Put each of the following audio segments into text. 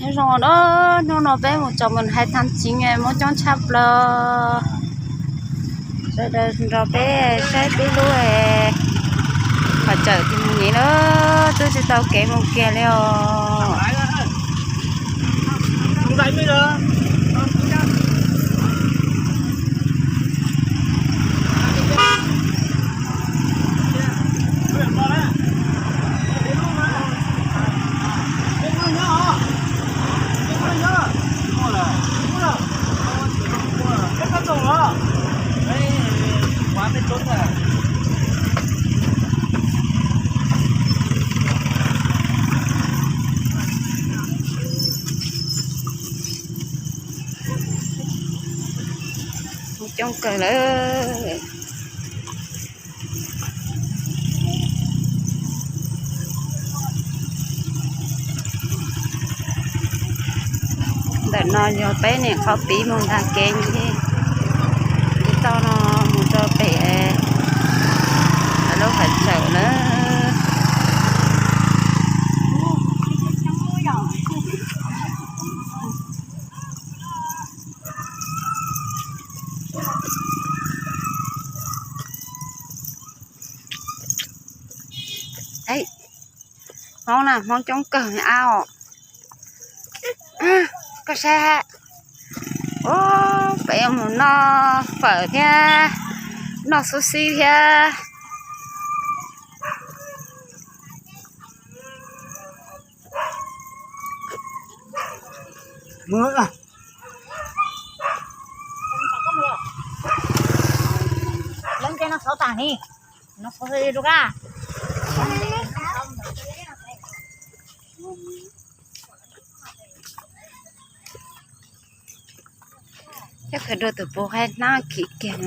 Nyob zoo na, hnub no peb mus tsom mos hais thaj tsev Hmoob coob tshaj plaws. Sawv daws nrog peb saib peb lub qhov chaw mus nyem na, twb tsis tau kev mus kiag li os. Coob kawg lawm. Ntawm no yog peb niam qhov pib mus ntag kev ncig toj no mus rau pem lub qhov chaw lawm. Hmoob na, Hmoob coob kawg a os. Koj saib, peb mus noj fawm thiab, noj xub xib thiab. Thiab khaws dua tus puav qaib hnab khiv kiag,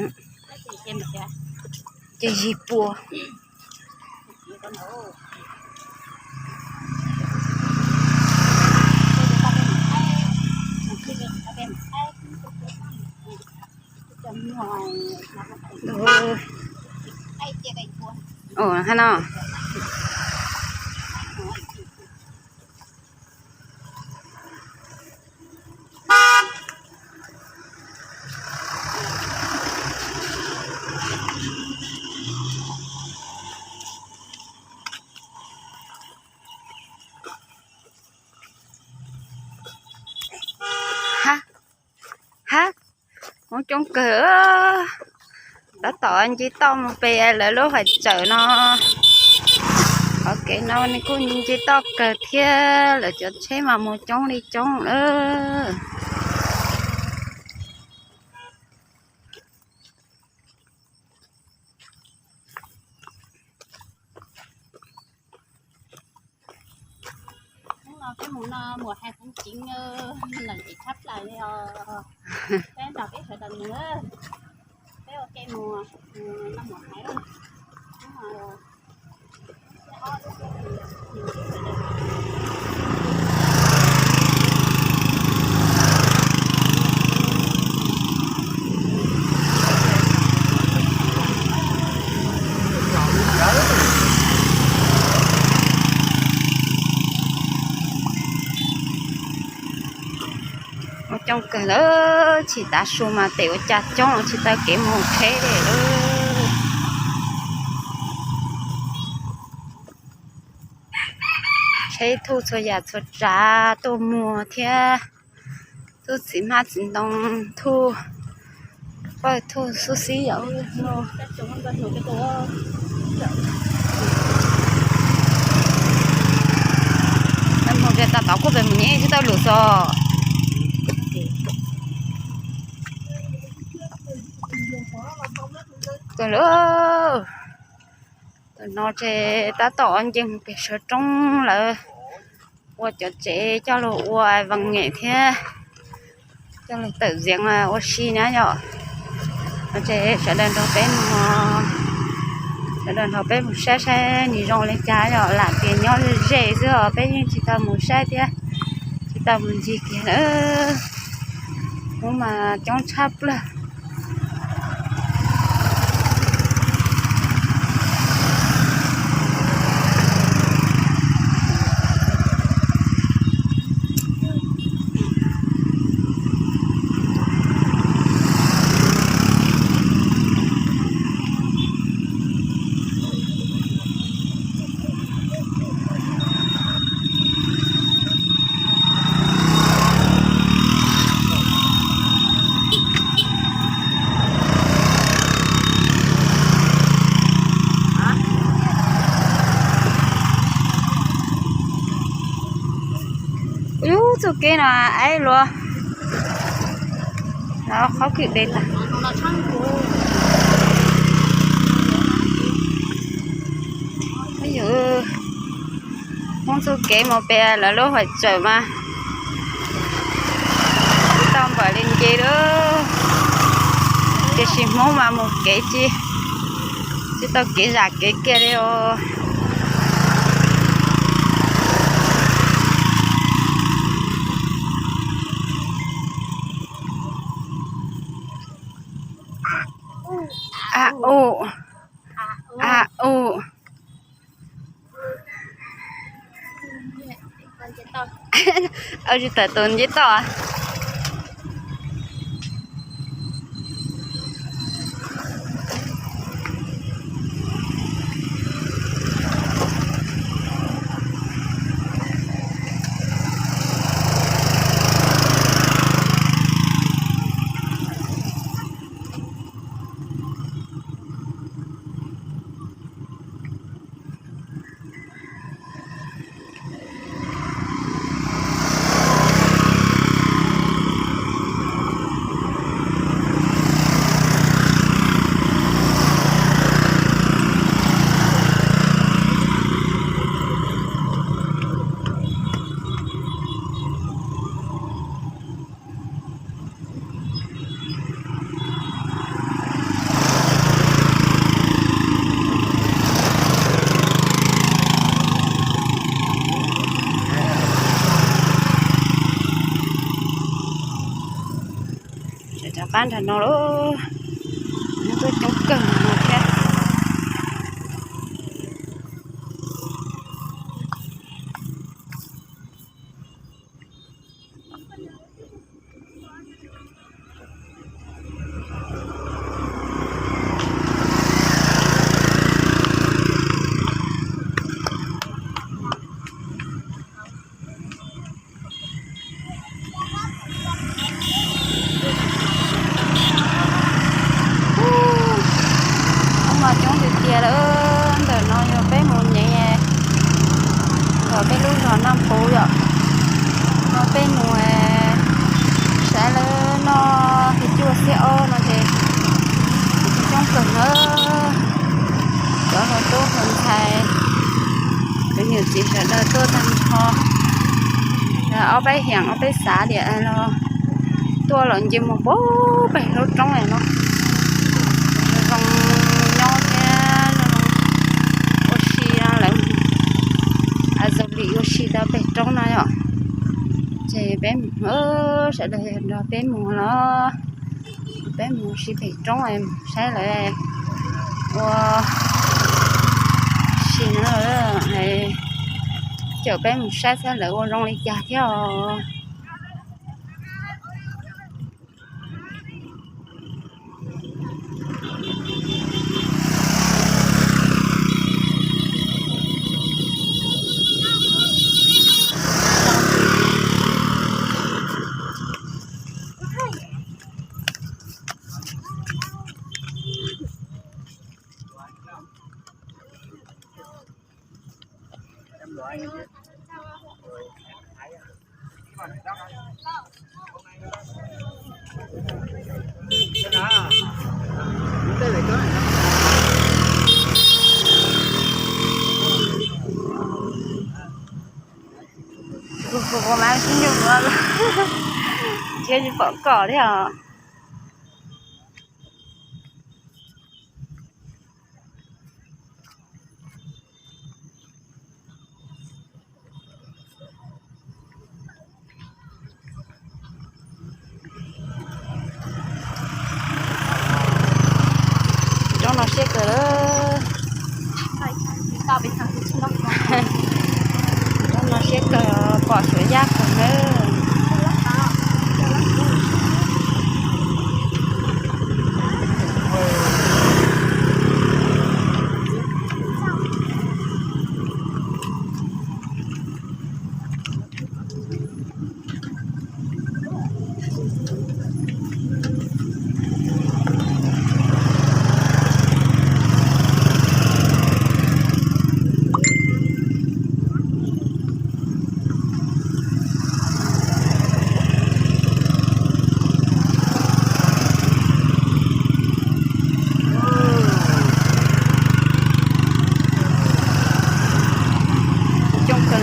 ces yig pua. Ua, hab no. Hab, hab, Hmoob coob kawg. Tab tom nce toj mus pem lawv lub qhov chaw no. Qhov kev no nws kuj nce toj kawg thiab, lawv cov tsheb mas mus coob li coob lawm. Hnub no peb mus noj mos hais thaj tsev, lom zem tshaj plaws li os. Peb nrog peb sawv daws mus, peb ua ke mus noj mos hais. Ua coob kawg lawm, tsis tav su mas tes ua cas coob tsis taw kev mus tsheb li. Tsheb thuj txhua yam txhua tsav tuaj muag thiab, thuj txiv hmab txiv ntoo, thuj pawg, thuj xub xib yom. Mus ces tas tod kuj pem mus nyem tsis tau lus xos. Kawg lawm. Tam no ces tab tom nce mus pem saw roob lawm, ua cov tsev coj los ua vas nyem thiab coj los tawm ntxias ua si na yom. Ces sawv daws nrog peb mus, sawv daws nrog peb mus saib saib nws zoo li cas yom, lam tias nyob ze ze xwb os, peb yeej tsis tau mus saib thiab tsis tau mus ncig kiag lawm. Hnub mas coob tshaj plaws. Txuj kev no aib luag, qhov kwj deg tas. Yus Hmoob txuj kev mus pem lawv lub hauv tsawm mas tsis tau npaum li nce lawm, tiam sis Hmoob mas mus kev tsis, tsis tau kev zam kev kiag li os. A u, a u. Tsis tawm tus nce toj. Rov qab nram no lawm, tuaj coob kawg no thiab. Ub, mas coob tiag tiag lawm. Ntawm no yog peb mus nyeem, ntawm peb lub zos Naj Puv yom. No peb mus saib lawv noj xiab cuaj xiab ob no ces coob kawg na. Cov hluas tub hluas ntxhais, cov niam txiv sawv daws tuaj tag nrho, ob peb xeem ob peb xav tias los tuaj los nce mus puag pem lub roob no, zoo nyob thiab ua si no lawv, zoo li ua si rau pem roob no yom. Ces peb mus, sawv daws nrog peb mus los, peb mus si pem roob saib lawv ua si no, caum peb mus saib saib lawv ua zoo li cas thiab os. Kuv kuv mas sib ntsug thiab tsis pom koj thiab os. Roob no siab kawg lawm. Roob no siab kawg, pom suav yaj kawg nawb.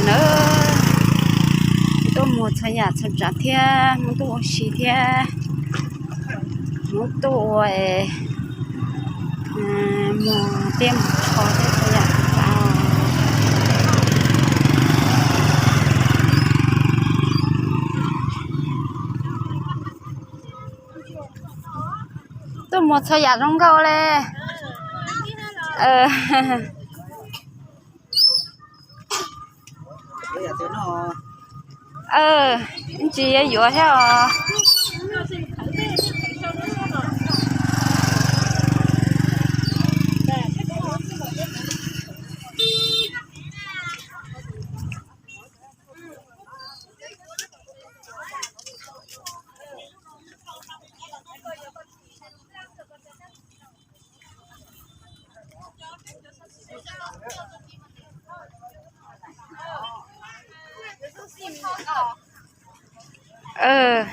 Nawb, tuaj muag txhua yam txhua tsav thiab, muab tuaj ua si thiab, muab tuaj ua, muag tiaj muag tsho thiab txhua yam txhua tsav. Tuaj muag txhua yam zoo nkauj li. Tsis yuav thiab os.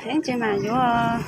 Ib ntsis mas yuav